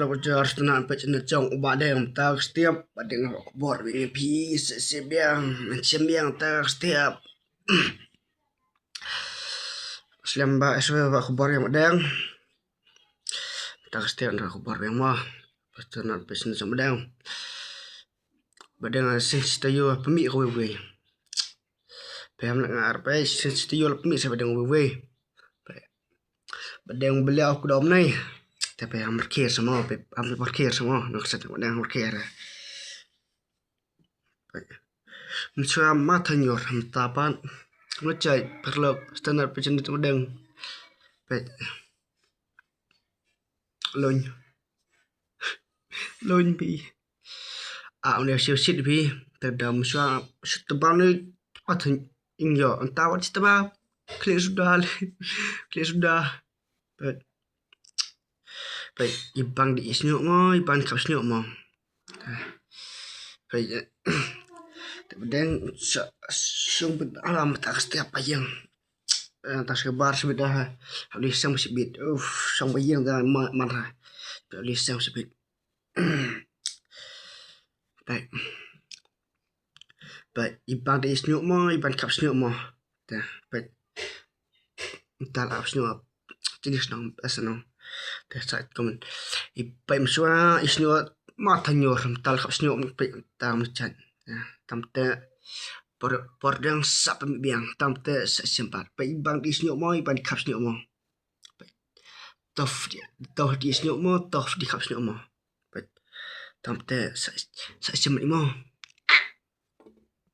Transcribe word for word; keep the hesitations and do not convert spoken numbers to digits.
Lo bujur, sngewbha peit na jong u Bah Deng, mynta ka step Bah Deng, khubor biang ïa phi, sngewbha biang, sngewbha biang mynta ka step. Slem Bah, sngewbha khubor ïa Bah Deng. Mynta ka step khubor biang mo. Sngewbha peit na jong Bah Deng. Bah Deng, sngewbha ïa pynmih kawei kawei. Phi ym lah ngar, peit, sngewbha ïa pynmih sa Bah Deng kawei kawei. Bah Deng, beliau ku dom nai. Te phi ym rkhie sa mo, phi ym rkhie sa mo, nang sa Bah Deng rkhie. Mynshwa ma thanyor mynta pat. Ngachai paralok, standard phi jin Bah Deng. Peit. Lun. Lun phi. A, une shu shit phi. Te da mynshwa shit te ba ni. Wat ing yo, anta wat shit te ba. Klik suda. Klik suda. Peit. Peit, i bang di i shñiuh mo, i bang khap shñiuh mo. Peit. Te Bah Deng sa shong peit alam ta ka step pa ïeng. Eh, ta sa bar sibit da ha. Hap li seng sibit. Uf, shong pa ïeng da ma-, man ha. Hap li seng sibit. Peit. Peit, i bang di i shñiuh mo, i bang khap shñiuh mo. Te, peit. Tal ap shñiuh ap. Tini shnong, eh, shnong. Te sa comment. I peit mynshwa, i shñiuh ma thanyor, tal khap shñiuh, peit, tam chan. Te, tam te, por, por dang sa pynmih biang, tam te sa shim pat. Peit, i bang di i shñiuh mo, i bang khap shñiuh mo. Peit. Tough di, tough di shñiuh mo, tough di khap shñiuh mo. Peit. Tam te sa, sa shim mo.